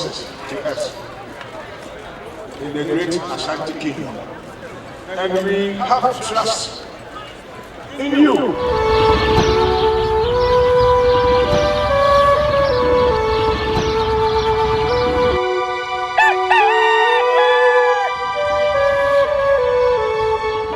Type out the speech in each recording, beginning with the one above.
officers to us in the great Ashanti Kingdom. And we have trust in you.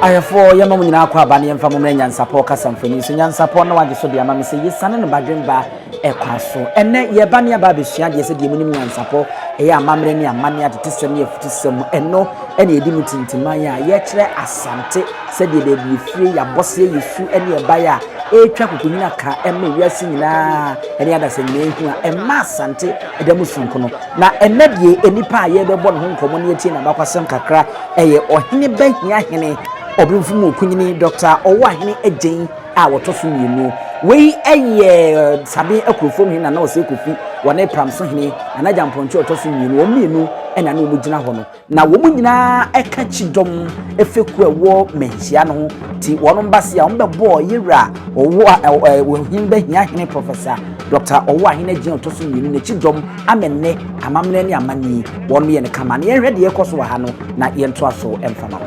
Ahwɛfoɔ, yɛma mo nyinaa akɔ aba ne yɛmfa mo mmerɛ Nyansapɔ kasa mfoni so. Nyansapɔ na wagye so de ama me sɛ yɛsiane no badwemba ɛkwan so. Ɛnnɛ yɛreba ne yɛaba abɛsua adeɛ sɛdeɛ monim nyansapɔ, ɛyɛ amammerɛ ne amanneɛ, atetesɛm ne afutusɛm. Ɛno na yɛdi mu tintiman a yɛkyerɛ Asante sɛdeɛ baabi yɛfire, yɛabɔseɛ, yɛsu ne ɛbaeɛ a ɛretwa kokonyina ka ɛma wiase nyinaa ne adasa nyinaa hu a ɛma Asante ɛda mu sononko no. Na ɛnnɛ deɛ nnipa a yɛrebɛbɔ ne ho nkɔmmɔ ne yɛtie n'abakwasɛm kakra ɛyɛ Ɔhene Bahiahene Ɔbenfo mu Okunini Dɔkta Ɔwoahene Agyein a wɔtɔ so mmienu. Wei yɛ Saben Akurofuom hene Nana Osei Kofi, wɔne Pramso hene Nana Gyampɔnkye a ɔtɔ so mmienu. Wɔn mmienu na na wɔgyina hɔ no. Na wɔn nyinaa ka kyidɔm fekuo a ɛwɔ Manhyia no ho. Nti wɔn ba se a wɔbɛbɔɔ Yewura Ɔhene Bahia Hene Professor Dɔkta Ɔwoahene Agyen a ɔtɔ so mmienu n'akyidɔm amenne, amammerɛ ne amanne yi, wɔn yɛ no kama. Na yɛnhwɛ deɛ ɛrekɔ so wɔ ha no na yɛntoa so mfa ma mo.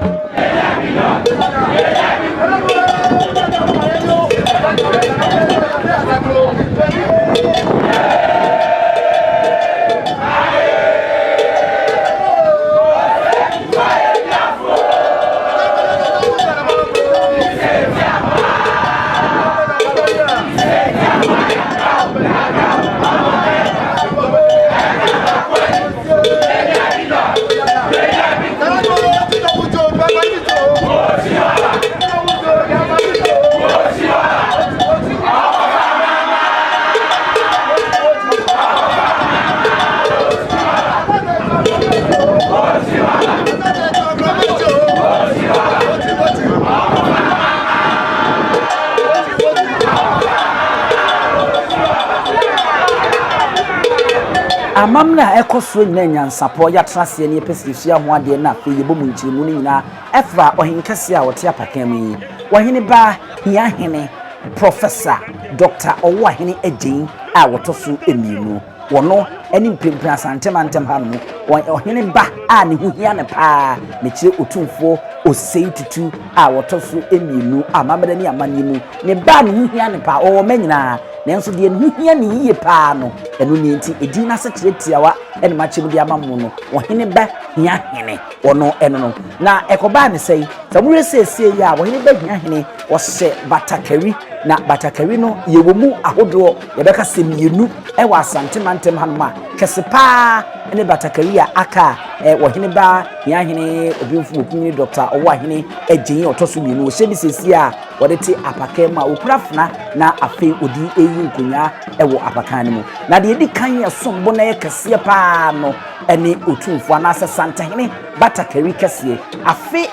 Amammerɛ a ɛkɔ soɔ nyinaa nyansapɔ, yɛatena aseɛ na yɛpɛ sɛ yɛsua ho adeɛ na afei yɛbɔ mu nkyerɛmu no nyinaa ɛfa ɔhenkɛseɛ a ɔte apakan mu yi, Ɔhene Ba Hiahene Professor Doctor Ɔwoahene Agyein a wɔtɔ so mmienu. Wɔno ne mprempren Asante mantam ha nom ɔhene ba a ne ho hia no paa, mekyerɛ Otumfoɔ Osei Tutu a wɔtɔ so mmienu amammerɛ ne amanneɛ mu. Ne ba a ne ho hia no paa, ɔwɔ mma nyinaa, nanso deɛ ne ho hia no yie paa no, ɛno nie. Nti edin no asekyerɛ tiawa na makyɛ mu de ama mo no, Ɔhene Ba Hia Hene, ɔno ɛno no. Na ɛkɔbaa ne sɛn? Sɛ mohwɛ seesei yi a, Ɔhene Ba Hia Hene, ɔhyɛ batakari, na batakari no yɛwɔ mu ahodoɔ, yɛbɛka sɛ mmienu wɔ Asante mantam hanom a, kɛse paa ne batakari a aka a Ɔhene Ba Hia Hene, Obimfo Okunini Dɔkta Ɔwoahene Agyein a ɔtɔ so mmienu, ɔhyɛ bi seesei a wɔde te apakan mu a ɔkura afena na afei ɔde reyi nkonyaa wɔ apakan no mu. Na deɛ ɛdi kan ɛsom bo na ɛyɛ kɛseɛ paa no ne Otumfoɔ anaasɛ Santehene batakari kɛseɛ. Afe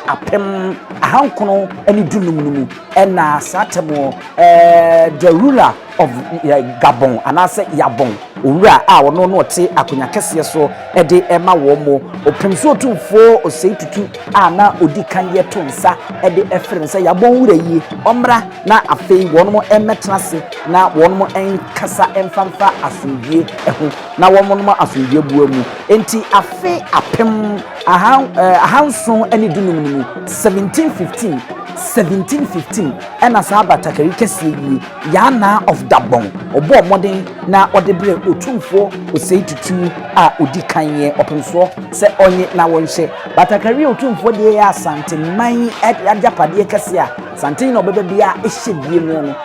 1915 no mu na saa tɛm the ruler of Gabon anaasɛ Yabon owura a ɔno na ɔte akonnwa kɛseɛ so de ma wɔn mo Ɔpemso Otumfoɔ Osei Tutu a na ɔdi kan yɛ to nsa de frɛ no sɛ Yabon wura yi ɔmmra na afei wɔn mmɛtena ase na wɔn nkasa mfa mfa asomdwie ho na wɔn nom asomdwie boa mu. Enti afe 1715 no mu, 1715, 1715, ɛna saa batakari kɛseɛ yi, Yaa of Dagbon, ɔbɔɔ mmɔden na ɔde brɛɛ Otumfoɔ Osei Tutu a ɔdi kan yɛ ɔpemsoɔ sɛ ɔnye na wɔnhyɛ. Batakari a Otumfoɔ deɛ yɛ Asanteman agyapadeɛ kɛseɛ a Asantehene a ɔbɛba biara hyɛ bie noɔ no, ne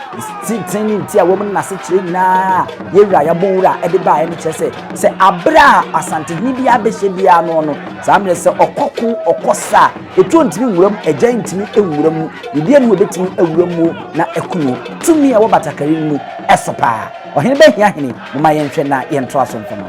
tenten ne ntiawa mu ne n'asekyerɛ nyinaa a yɛn wura Yabon Wura de baeɛ no kyerɛ sɛ, sɛ aberɛ a Asantehene biara bɛhyɛ biara noɔ no, saa mmerɛ sɛ ɔkɔ ko, ɔkɔ sa a, etuo ntumi nwura mu, agyan ntumi nwura mu, biribiara nni hɔ a ɛbɛtumi awura mu na aku no. Tumi a ɛwɔ batakari no mu so paa. Ɔhene bɛhia hene? Momma yɛnhwɛ na yɛntoa so mfa ma mo.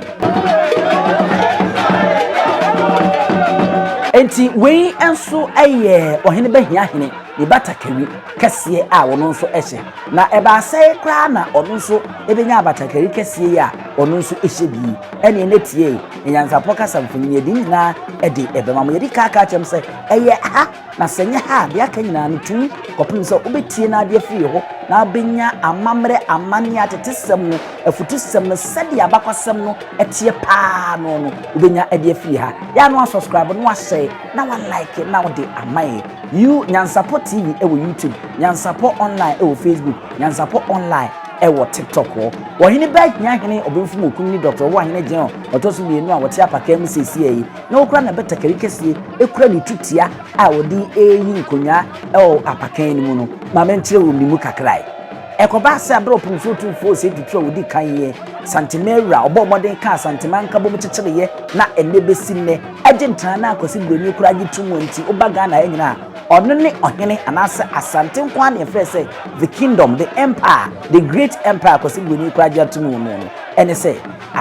Enti wei nso yɛ ɔhene bɛhia hene ne batakari kɛseɛ a ɔno nso hyɛ. Na ɛbaa sɛe koraa na ɔno nso bɛnya batakari kɛseɛ yi a ɔno nso hyɛ bi yi. Ɛnneɛ na tie, anyansapɔ kasa mfonini, yɛde ne nyinaa de bɛma mo. Yɛde kaa kaa kyerɛ mo sɛ ɛyɛ ha. Na sɛ ɛnyɛ ha a, deɛ aka nyinaa no, tum kɔpem sɛ wobɛtie na adeɛ afiri yɛ hɔ na wobɛnya amammerɛ, amanneɛ, atetesɛm no, afutusɛm no, sɛdeɛ abakwasɛm no teɛ paa no no, wobɛnya de afiri ha. Yɛ a na wasubscribe, na wahyɛ, na walike, na wode ama yɛn. You Nyansapɔ TV wɔ YouTube, Nyansapɔ Online wɔ Facebook, Nyansapɔ Online wɔ TikTok hɔ. Ɔhene ba hia hene ɔbenfo okunini Dr. Ɔwɔahene Gyeon ɔtɔ so mmienu a wɔte apakaa mu seesei yi na ɔkura n'abatakari kɛseɛ kura ne tutia a ɔde reyi nkonnwa wɔ apakan no mu no, ma menkyerɛ wo ne mu kakra yi. Ɛkɔbaa sɛ bere a Ɔpemfo Otumfoɔ Osei Tutu a odi kan yɛ Santeman wura, ɔbɔɔ mmɔden kaa Santeman nkabom kyekyereeɛ na ɛnnɛ bɛsi nnɛ, agye ntena na Akwasi Broni koraa gye tom nti, woba Ghana ha nyinaa a, ɔno ne ɔhene anaasɛ Asante nko ara na yɛfrɛ sɛ the kingdom, the empire, the great empire Akwasi Broni koraa gye atom no no, ɛne sɛ.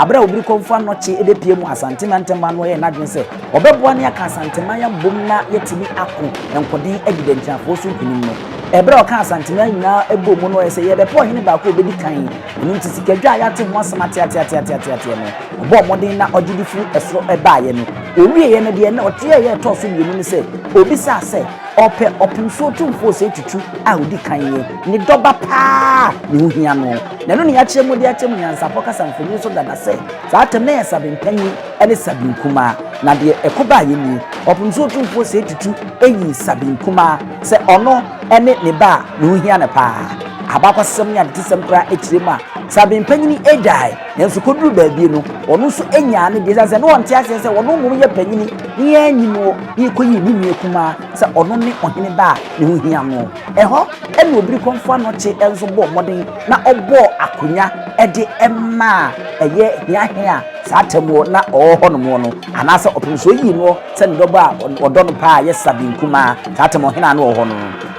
Bere a Obirikɔmfo Anɔkye bepue mu Asante mantam ano ɔyɛɛ n'adwene sɛ ɔbɛboa ne aka Asanteman abom na yɛatumi ako nkoden adi Dankyinafoɔ so nkonim no. Bere a ɔkaa Asanteman nyinaa bɔɔ mu no ɔyɛ sɛ yɛrebɛpɛ ɔhene baako a ɔbɛdi kan, ɛno nti sikadwa a yɛate ho asɛm ateateateateateɛ no, ɔbɔɔ mmɔden na ɔgye de firi ɛsoro baeɛ no. Ɔwieeɛ no deɛ na ɔteɛeɛ a ɛtɔɔ so mmienu ne sɛ ɔbisaa sɛ ɔpɛ Ɔpemsoɔ Tumfoɔ Osei Tutu a ɔdi kan yi ne dɔba paa a ne ho hia no. Na ɛno na yɛakyerɛ mu de akyerɛ mu nyansapɔ kasa mfonini so dada sɛ saa atɛm no yɛ Sabin panyin ne Sabin kumaa. Na deɛ ɛkɔ baeɛ nie, Ɔpem so Otumfoɔ Osei Tutu yii Sabin kumaa sɛ ɔno ne ne ba a ne ho hia no paa. Abakɔsɛm ne atetesɛm koraa kyerɛ mu a, Sabin panyin gyae, nanso kɔduruu baabi no, ɔno nso nyaa ne deɛ ɛsiane sɛ na ɔnte aseɛ sɛ ɔno mmom yɛ panyini na yɛanyi noɔ na yɛkɔyii ne nua kumaa sɛ ɔno ne ɔhene ba a ne ho hia noɔ. Ɛhɔ na Obirikɔmfo Anokye nso bɔɔ mmɔden na ɔbɔɔ akonnwa de maa ɛyɛ hiahene a saa tɛmmoɔ na ɔwɔ hɔnom no, anaasɛ ɔpem so ɔyii noɔ sɛ ne dɔba a ɔdɔ no paa yɛ Sabin kumaa, saa tɛm ɔhene a na ɔwɔ hɔ no.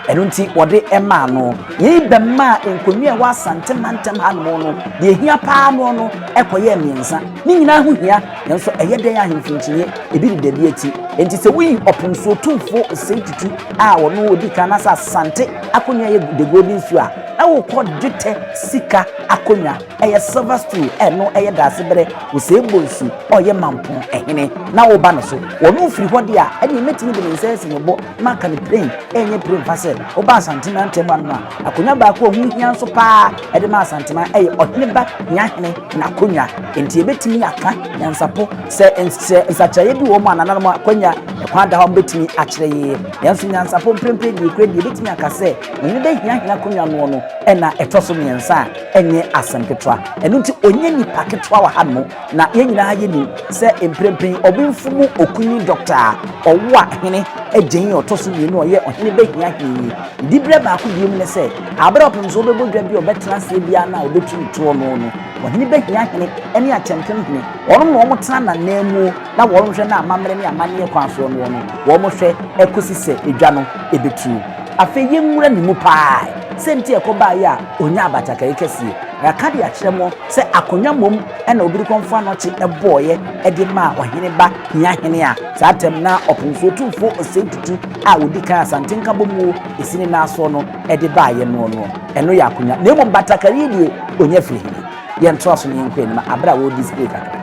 Ɛno nti wɔde maa no. Yei bɛmaa nkonnwa a ɛwɔ Asante mantam hanom no, deɛ ɛhia paa noɔ no kɔyɛɛ mmiɛnsa. Ne nyinaa ho hia, nanso ɛyɛ dɛn ahemfo nkyiniiɛ, ebi deda bi akyi. Enti sɛ woyi Ɔpemsoɔ Tumfoɔ Osei Tutu a ɔno ɔdi kan anaasɛ Asante akonnwa yɛ The Golden Stool a, na wokɔ dwetɛ sika akonnwa, ɛyɛ Silver Stool, ɛno ɛyɛ Daasebrɛ Osei Bonsu ɔyɛ Mampong hene na woba no so. Ɔno firi hɔ deɛ a, ɛneɛ mɛtumi de me nsa asi me bo maka no piren, ɛnyɛ piren mfa sɛ woba Asante mantam hanom a, akonnwa baako a ɛho hia nso pa ara de ma Asanteman ɛyɛ Ɔhene Ba Hiahene n'akonnwa. Enti yɛbɛtumi aka nyansapo sɛ sɛ nsakyeraeɛ bi wɔ mu a nananom akwanya ɛkwan da hɔ a wɔbɛtumi akyerɛ yie. Nanso nyansapɔ mprempren deɛ ɛkura deɛ yɛbɛtumi aka sɛ ɔhene bɛhiahia akonnwa noɔ no ɛna ɛtɔ so mmiɛnsa a ɛnyɛ asɛm ketewa. Ɛno nti ɔnyɛ nipa ketewa wɔ ha nom na yɛn nyinaa yɛnim sɛ mprempren ɔbenfo mu okunini dɔkta a ɔwo a hene agyen ɔtɔ so mmienu a ɔyɛ ɔhene bɛhiahia yi. Ne diberɛ baako biom ne sɛ aberɛ a ɔpem so ɔbɛbɔ dwa bi a ɔbɛtena aseɛ biara no a ɔbɛtu ne toɔ no no ɔhene bɛhia hene ne akyɛmpem hene wɔnom na wɔtena n'ananmuo na wɔhwɛ na amammerɛ ne amanneɛ kwan soɔ noɔ no, wɔhwɛ kɔsi sɛ edwa no bɛtuo. Afei yɛnwura ne mu paa, sɛ nti a ɛkɔbaeɛ a ɔnyaa batakari kɛseɛ. Na yɛaka de akyerɛ mo sɛ akonnwa mmom na Obirikɔmfoɔ Anɔkye bɔeɛ de maa ɔhene ba Hiahene a saa tɛm na Ɔpomfoɔ Tumfoɔ Osei Tutu a ɔdi kan Asante Nkabɔmuo ɛsi ne nan soɔ no de baeɛ noɔ noɔ. Ɛno yɛ akonnwa, na mmom batakari deɛ ɔnya firi hene? Yɛntoa so na yɛnkɔ anim abere a wɔredi display kakra.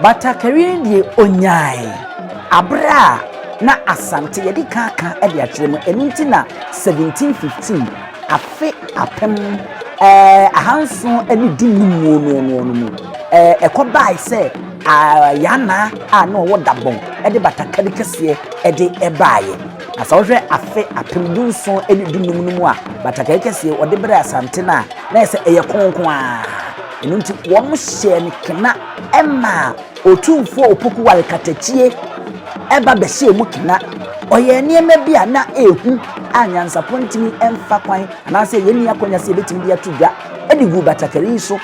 Batakari deɛ onyae abere a na Asante yɛde kan aka de akyerɛ mu ɛno nti na 1715 afe apem ɛɛ 715 mu no no no mu ɛɛ ɛkɔbae sɛ Yana a na ɔwɔ Dabɔn de batakari kɛseɛ de baeɛ. Na sɛ wohwɛ afe 1715 no mu a, batakari kɛseɛ wɔde brɛɛ Asante no a, na ɛyɛ sɛ ɛyɛ kronkron ara. Ɛno nti wɔhyɛɛ no kena maa Otumfoɔ Opoku Ware Katakyie ba bɛhyɛɛ mu kena. Ɔyɛɛ nneɛma bi a na ɛhu a nyansapɔ ntumi mfa kwan anaasɛ yɛnni akwanya sɛ yɛbɛtumi de ato dwa de guu batakari yi so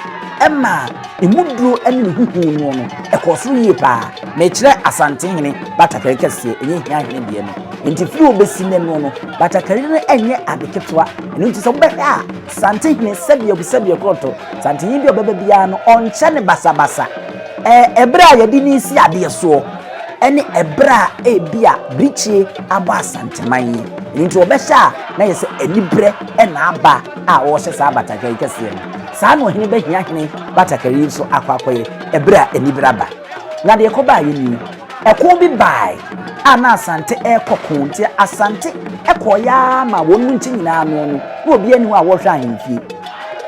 maa emu duro ne ne ho hu noɔ no, ɛkɔɔ soro yie paa. Mekyerɛ Asantehene batakari kɛseɛ, ɛnyɛ Hiahene deɛ no. Enti firi hɔ bɛsi nnɛ noɔ no, batakari no nyɛ ade ketewa. Ɛno nti sɛ wobɛhwɛ a, Santehene, sɛdeɛ sɛdeɛ korɔtɔ, Santehene bi a ɔbɛba biara no, ɔnkyɛ no basabasa. Ɛɛ, ɛberɛ a yɛde no resi adeɛ soɔ ne ɛberɛ a ebia birikyie abɔ Asanteman yi. Ɛno nti wɔbɛhyɛ a, na yɛ sɛ aniberɛ na aba a wɔrehyɛ saa batakari kɛseɛ no. Saa na ɔhene bɛhia hene batakari yi nso akɔ akɔyɛ ɛberɛ a anibere aba. Na deɛ ɛkɔbaeɛ nie. Ɛko bi bae a na Asante rekɔ ko nti Asante kɔeɛ ara ma wɔn mu nti nyinaa ano no na obiara nni hɔ a wɔrehwɛ ahemfie.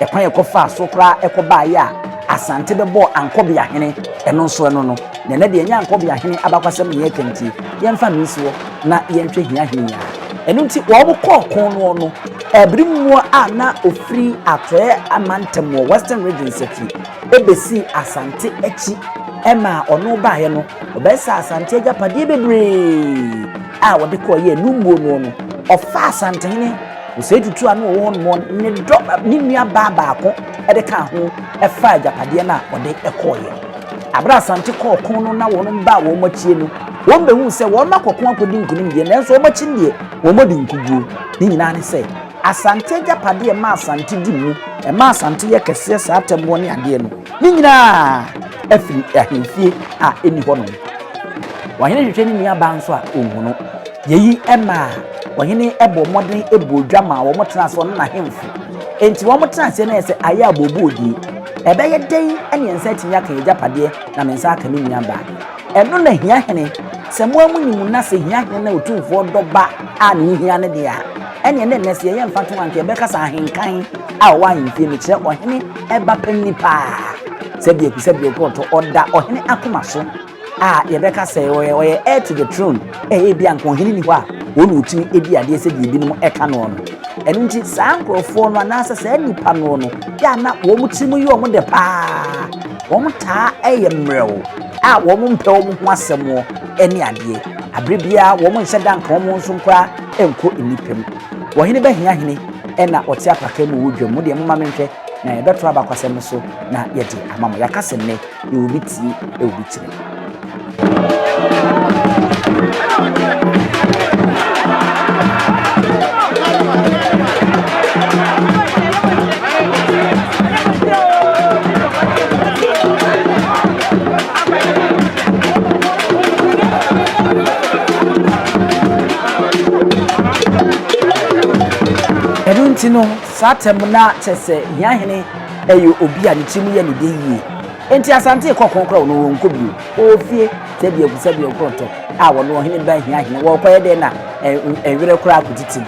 Ɛkwan a ɛkɔfaa so koraa ɛkɔbaeɛ a Asante bɛbɔɔ Ankɔbeahene ɛno nso ɛno no. Na ɛnɛ deɛ ɛnyɛ Ankɔbeahene abakwasɛm na yɛreka nti yɛmfa no nsi hɔ na yɛnhwɛ Hiahene yi ara. Ɛno nti wɔn kɔɔ ko noɔ no ɛbere mmoa a na ɔfiri Atɔeɛ amantam wɔ Western Region Safiri ɛbɛsii Asante akyi ɛmaa ɔno baeɛ no ɔbɛsaa Asante agyapadeɛ bebree a wɔde kɔeɛ ɛno mmuo noɔ no ɔfaa Asantehene Osei Tutu a na ɔwɔ hɔ nom ne dɔ ne nua baa baako de kaa ho faa agyapadeɛ no a ɔde kɔeɛ. Aberɛ a Asante kɔɔ ko no na wɔn baa wɔn akyie no, wɔn bɛhuu sɛ wɔn akɔko akɔdi nkunim deɛ nanso wɔn akyi no deɛ wɔn adi nkuguo. Ne nyinaa ne sɛ Asante agyapadeɛ ɛma Asante di mu, ɛma Asante yɛ kɛseɛ saa atɛmmoɔ ne adeɛ no, ne nyinaa afiri ahemfie a ɛnni hɔ nom. Ɔhene hwehwɛ ne nua baa nso a ɔnhu no. Yei maa ɔhene bɔɔ mmɔden bɔɔ dwa maa wɔtenaa ase, ɔne n'ahemfo. Enti wɔtenaa aseɛ no ayɛ sɛ ayɛ abooboodie. Ɛbɛyɛ dɛn na yɛn nsa atumi aka yɛn agyapadeɛ na me nsa aka me nuabaa? Ɛno na hia hene. Sɛ mo ara monim na sɛ hia hene na otumfoɔ dɔ ba a ne ho hia no deɛ a, ɛnneɛ na ɛnnɛ sɛ yɛyɛ mfatoho a anka yɛbɛka sɛ ahenkan a ɔwɔ ahemfie, mekyerɛ ɔhene ba panin paa, sɛdeɛ Akusabio Korɔtɔ, ɔda ɔhene akoma so. a yɛbɛka sɛ ɔyɛ ɔyɛ heir to the throne ɛ ebi anka ɔhene ni hɔ a wɔn na ɔtumi di adeɛ sɛdeɛ ebinom ɛka noɔ no. Ɛno nti saa nkurɔfoɔ no anaasɛ saa nnipa noɔ no yɛ a na wɔn tirim yɛ wɔn dɛ paa. Wɔn taa yɛ mmerɛw a wɔn mpɛ wɔn ho asɛm ne adeɛ. Abere biara wɔn nhyɛ da nka wɔn nso koraa nkɔ nnipa mu. Ɔhene bɛhia hene ɛna ɔte apaka mu wɔ dwam. Mo deɛ momma menhwɛ na yɛbɛto abakwasɛm no so na yɛde ama mo. Yɛaka sɛ nnɛ Yɛ obi tie, yɛ obi kyerɛ. Ɛno nti no, saa tɛm na kyɛ sɛ Hiahene yɛ obi a ne tirim yɛ ne dɛ yie. Enti Asante rekɔ ko koraa ɔno ɔnkɔ bio. Ɔwɔ fie sɛ biaku sɛ biaku ɔtɔ a wɔno ɔhene ba hia hene wɔrekɔyɛ dɛn na ɛwerɛ koraa akɔtiti no.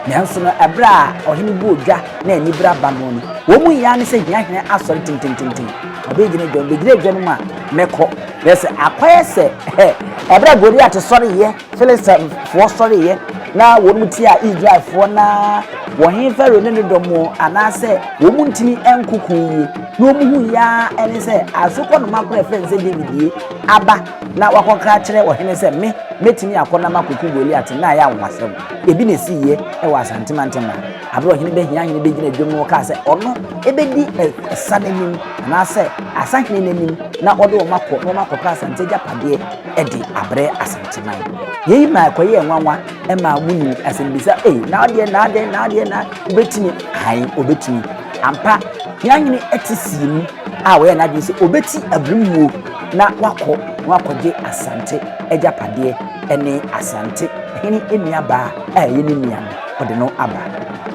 Nanso no ɛberɛ a ɔhene bu odwa na anibere aba no no, wɔn mu yia ne sɛ hia hene asɔre tentententen. Ɔbɛgyina dwa mu, bɛgyina dwa no mu a mɛkɔ. Na sɛ akɔyɛ sɛ ɛberɛ a Goliat sɔreyɛ Filistifoɔ sɔreeɛ na wɔn tiaa Israelfoɔ na wɔn Farao ne ne dɔm anaasɛ wɔn ntumi nko ko yie na wɔn hu yɛ ara ne sɛ asokɔnoma korɔ ɛfrɛ no sɛ David yie aba na wakɔka akyerɛ ɔhene sɛ me mɛtumi akɔ na makɔku Goliat na ayɛ anwanwasɛm. Ebi na ɛsiiɛ wɔ Asante mantam ha. Aberɛ ɔhene bɛhia hene bɛgyina dwam no ɔkaa sɛ ɔno ɛbɛdi ɛsa no anim anaasɛ asahene no anim na ɔde wɔn akɔ na wɔn akɔpɛ Asante agyapadeɛ de abrɛ Asanteman. Yei maa ɛkɔyɛɛ nwanwa maa wonim asɛmbisa, ei, na adeɛ na adeɛ na adeɛ na wobɛtumi? Ae, obɛtumi. Ampa, Hiahene te sii mu a ɔyɛɛ n'adwene sɛ obɛti abirimuo na wakɔ na wakɔgye Asante agyapadeɛ ne Asante hene nuabaa a ɛyɛ ne nua no, ɔde no aba.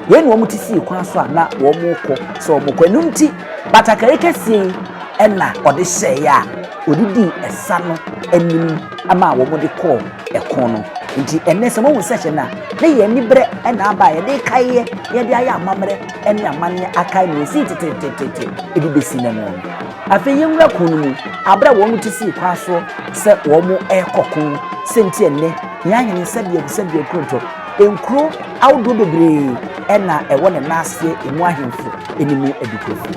Yei na wɔn te sii kwan so a na wɔrekɔ sɛ wɔrekɔ. Ɛno nti, batakari kɛseɛ yi na ɔde hyɛeɛ a ɔde dii ɛsa no anim maa wɔde kɔɔ ɛko no. Nti ɛnnɛ sɛ mohu sɛ hyɛ no a, na yɛn aniberɛ na aba a yɛde rekaeɛ na yɛde ayɛ amammerɛ ne amanneɛ akae nea ɛsii tetetetete de bɛsi nnɛ no no. Afei yɛnwura ko no mu, aberɛ a wɔn te sii kwan soɔ sɛ wɔrekɔ ko, sɛ nti ɛnnɛ yɛn ahene sɛdeɛ sɛdeɛ kurontɔ, nkuro ahodoɔ bebree na ɛwɔ ne nan aseɛ, ɛmu ahemfo ne mu adukurofo.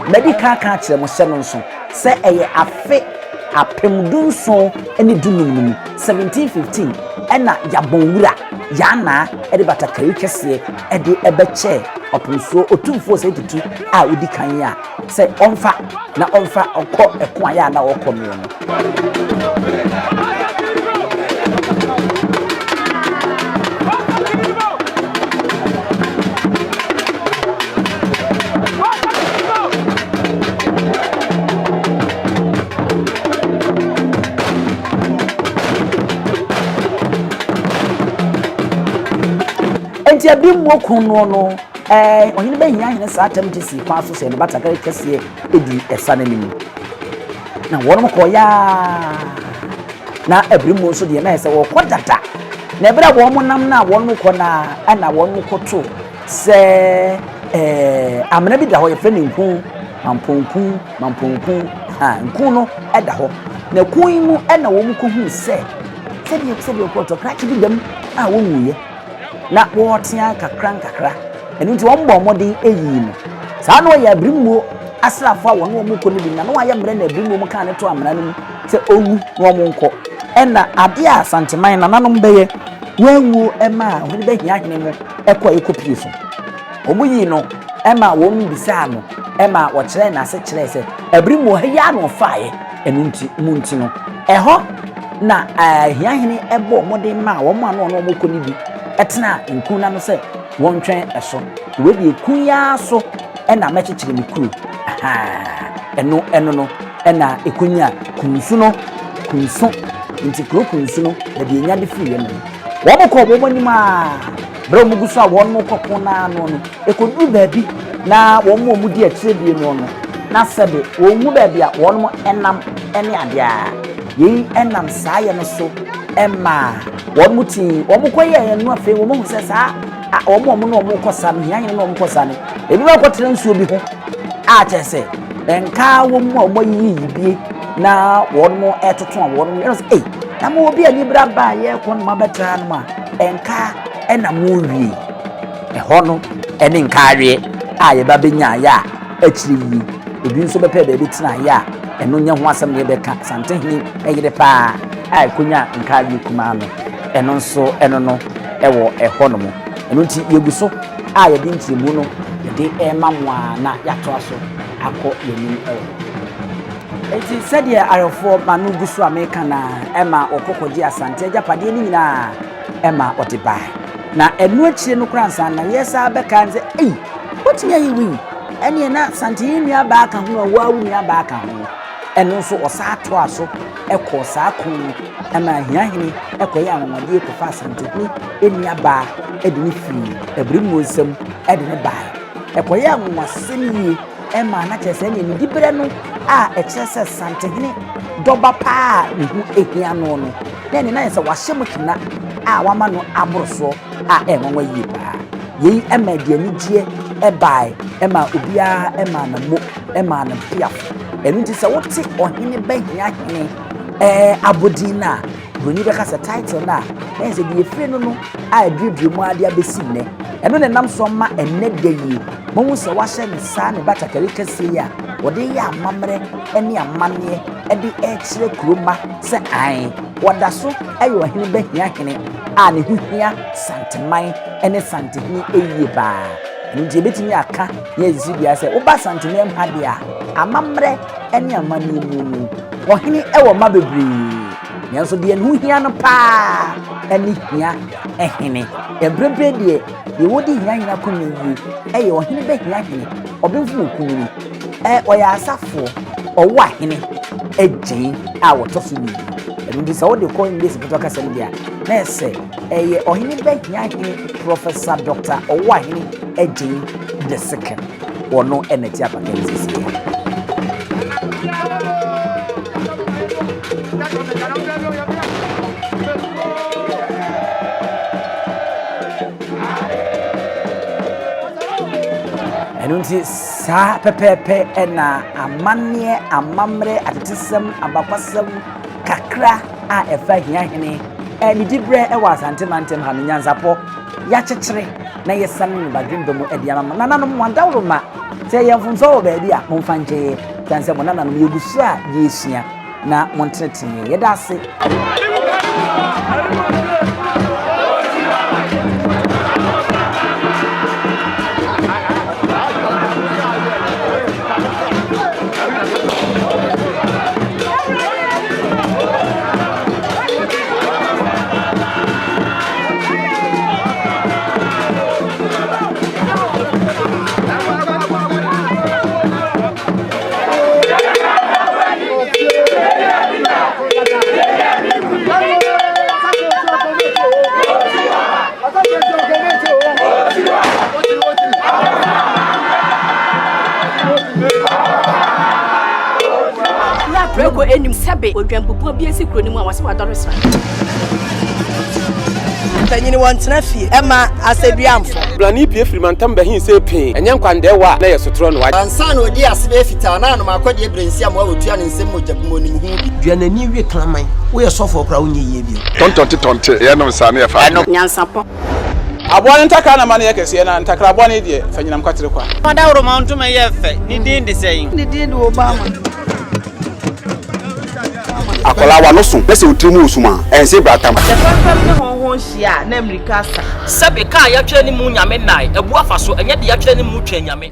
Madi kan aka akyerɛ mo hyɛ no nso sɛ ɛyɛ afe 1715 no mu, 1715, ɛna Yabon wura Yaa-Naa de batakari kɛseɛ de bɛkyɛɛ Ɔpemsoɔ Otumfoɔ Osei Tutu a ɔdi kan yi a sɛ ɔmfa na ɔmfa ɔkɔ ɛko a yɛ a na ɔkɔ noɔ no. Enti abimmuo ko noɔ no, ɛɛ, ɔhene bɛhia hene saa atɛm gye sii kwan so sɛ ne batakari kɛseɛ di ɛsa no anim. Na wɔnom kɔɔeɛ ara, na abirimuo nso deɛ na ɛsɛ wɔkɔ dada. Na ɛberɛ a wɔn nam no a wɔnom kɔ no ara, ɛna wɔnom kɔto sɛ ɛɛ, amena bi da hɔ, yɛfrɛ no nku, mampɔnku, mampɔnku, ha, nku no da hɔ. Na kun yi mu ɛna wɔn kɔhuu sɛ, sɛdeɛ sɛdeɛ ɔkɔtɔ krakye bi dam a wɔnwuiɛ. Na wɔretea nkakrankakra. Ɛno nti wɔbɔɔ mmɔden yii no. Saa na ɔyɛ abiremmuo asraafoɔ a wɔne wɔn rekɔ no bi na na wɔayɛ mmerɛ na abiremmuo mu kaa no too amena no mu sɛ ɔnwu na wɔn nkɔ. Ɛna adeɛ a Asanteman nananom bɛyɛ wɔanwuo maa ɔhene bɛhia hene mo kɔeɛ kɔpie so. Wɔyii no ma wɔn bisaa no ma wɔkyerɛɛ n'ase kyerɛɛ sɛ abiremmuo ha yi ara na ɔfaeɛ ɛno nti mu nti no ɛhɔ na Ahiahene bɔɔ mmɔden maa wɔn a na wɔne wɔn rekɔ no bi tenaa nkun no ano sɛ wɔntwɛn ɛso. Wei deɛ kun yi ara so na mɛkyekyere me kuro. Ahaa, ɛno ɛno no ɛna ɛkɔnya kunsu no, kunso. Nti kuro kunsu no, baabi ɛnya de firiiɛ no no. Wɔn kɔɔ wɔn anim ara, berɛ a wɔn gu so a wɔn rekɔ ko no ano no, ɛkɔduru baabi na wɔn a wɔdi akyire bie noɔ no, na sɛbe wɔnhu baabi a wɔn nam ne adeɛ a. Yei nam saa yɛ no so maa wɔn tii wɔn kɔyɛɛ no. Afei wɔn ahu sɛ saa wɔn a wɔn ne wɔn kɔ sa no, hia hene ne wɔn kɔ sa no, ebi bɛkɔtena nsuo bi ho a kyerɛ sɛ nkaa wɔn mu a wɔn ayiyi yibie na wɔn ɛtoto a wɔn ɛna sɛ ei na mo obi ani bra ba a yɛrekɔ no mo abɛtena no a nkaa ɛna mo wie ɛhɔ no ɛne nkaaweɛ a yɛba bɛnya yɛ a akyire yi ebi nso bɛpɛ baabi tena yɛ a ɛno nyɛ ho asɛm na yɛbɛka. Asantehene yere paa a ɛkɔnya Nkawie kumaa no, ɛno nso ɛno no ɛwɔ ɛhɔ nom. Ɛno nti yɛgu so a yɛde nkyerɛmu no yɛde rema mo a na yɛatoa so akɔ yɛn anim ɛwɔ hɔ. Enti sɛdeɛ ayɔfoɔ ma no gu so a meka no a, ɛma wɔkɔ kɔgye Asante agyapadeɛ no nyinaa ɛma wɔde bae. Na ɛno akyire no koraa ansa na yɛsan bɛka no sɛ, ei, wotumi ayɛ wei? Ɛneɛ na Santehene nuabaa ka ho a wo ara wo nuabaa ka ho. Ɛno nso ɔsan toaa so kɔɔ saa ko no ma Ahiahene kɔyɛɛ anwanwadeɛ kɔfaa Asantehene nuabaa de no firii Abirimuo nsam de no baeɛ. Ɛkɔyɛɛ anwanwasɛm yie maa na kyerɛ sɛ ɛneɛ ne diberɛ no a ɛkyerɛ sɛ Santehene dɔba paa a ne ho hia no no, na ɛneɛ na ayɛ sɛ wahyɛ mu kena a wama no aboro soɔ a ɛyɛ nwanwa yie paa. Yei ma ɛde anigyeɛ baeɛ maa obiara maa no mo maa no mpeafo. Ɛno nti sɛ wote ɔhene bɛhia hene ɛɛ abodin no a, buroni bɛka sɛ title no a, na yɛ sɛ deɛ efiri no no a aduadua mu ade abɛsi nnɛ. Ɛno na ɛnam so ama ɛnnɛ da yi mohu sɛ wahyɛ ne saa ne batakari kɛseɛ yi a wɔde yɛ amammerɛ ne amanneɛ de rekyerɛ kuro mma sɛ ae, wɔda so yɛ ɔhene bɛhia hene a ne ho hia Santeman ne Santehene yie paa. Ɛno nti yɛbɛtumi aka na yɛasi so dua sɛ woba Santeman mu ha deɛ a, amammerɛ ne amanneɛ mu no, ɔhene wɔ mma bebree. Nanso deɛ ne ho hia no paa ne hia hene. Mprempren deɛ, deɛ wɔdi hia hene akonnwa yie yɛ ɔhene bɛhia hene, ɔbenfo wɔ kunini. Ɛ, ɔyɛ asafoɔ, ɔwɔ ahene agyen a wɔtɔ so mmienu. Ɛno nti sɛ wode kɔ English pɔtɔ kasa mu deɛ a, na ɛsɛ ɛyɛ ɔhene bɛhia hene Professor Doctor Ɔwɔahene Agyen the second. Ɔno na ɛte apakan sisi. Ɛno nti saa pɛpɛɛpɛ na amanneɛ, amammerɛ, atetesɛm, abakwasɛm kakra a ɛfa Hiahene ne diberɛ wɔ Asante mantam ha no nyansapɔ yɛakyekyere. na yɛsane no badwemba mu de ama mo nananom mo adaworoma. Sɛ yɛyɛ mfomsoɔ wɔ baabi a, momfa nkyɛ yɛ, ɛsiane sɛ mo nananom yɛgu so a yɛresua na montenetene yɛn. Yɛda ase. Preko enim sɛbe odwambubuo bi esi kuro no mu a wɔse wadɔre sra. Mpanyin wɔntena fie ɛma asɛduamfo. Blani pue firi mantam bɛhe see pee, ɛnyɛ nkwandɛɛwa a na ɛyɛ sotorɔ na wagye. Ansa na ɔdii ase bɛyɛ fitaa na anom akɔdeɛ berɛ nsi amoa wɔtua ne nsam mogya bi mu ɔnim ho bi. Dua n'ani we kraman. Woyɛ sɔfoɔ koraa wonyɛ yie bio. Tɔntɔnte tɔnte yɛnom saa ne yɛfa adwene. Nyansapɔ. Aboa no ntakra na ma no yɛ kɛseɛ, na ntakra bɔne deɛ, fa nyinam kwatere kwa. Ɔdawuroma ntoma yɛ fɛ, ne din de sɛn? Ne din de Obama. Akwadaa w'ano so na sɛ wo tiri mu wɔ sum a, ɛnse bratam. Sɛ fɛmfɛm ne hɔnhɔn hyia a, na mmirika asa. Sɛbe, ka a yɛatwerɛ ne mu Nyame nnae, abu afa so, ɛnyɛ deɛ yɛatwerɛ ne mu Twɛn Nyame.